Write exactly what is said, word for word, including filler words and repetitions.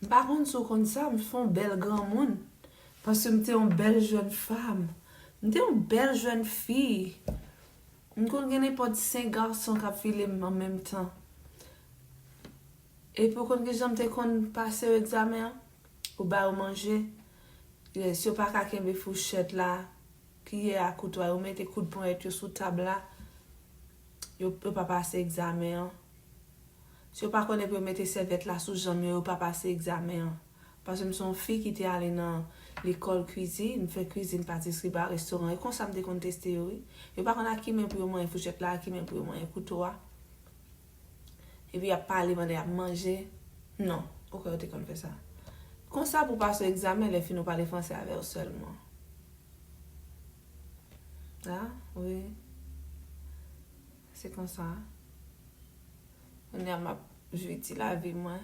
M pa konn si w konn sa, m se yon bèl granmoun. Paske m te yon bèl jèn fanm. M te yon bèl jèn fi. M konn gen nenpòt senk gason k ap file m an menm tan. Epi w konn ki jan m te konn pase yo egzamen an? Ou ba yo manje. Yes, yo pa ka kenbe fouchèt la, kiyè a, kouto a, yo mete kout ponyèt yo sou tab la. Yo, yo pa pase egzamen an. Si yo pa konnen pou yo mete sèvyèt la sou janm yo, yo pa pase egzamen an. Paske m se yon fi ki te ale nan lekòl kwizin, m fè kwizin, patisri, ba, restoran. E konsa m te konn teste yo, wi. Yo pa konn ak ki men pou yo manyen fouchèt la, ak ki men pou yo manyen kouto a. Epi y ap pale pandan y ap manje. Non, ou kwè yo te konn fè sa? Konsa pou pase egzamen, lè fin ou pale franse avè yo sèlman. Ah, wi. Se konsa. Kounye a m ap jwi ti lavi mwen.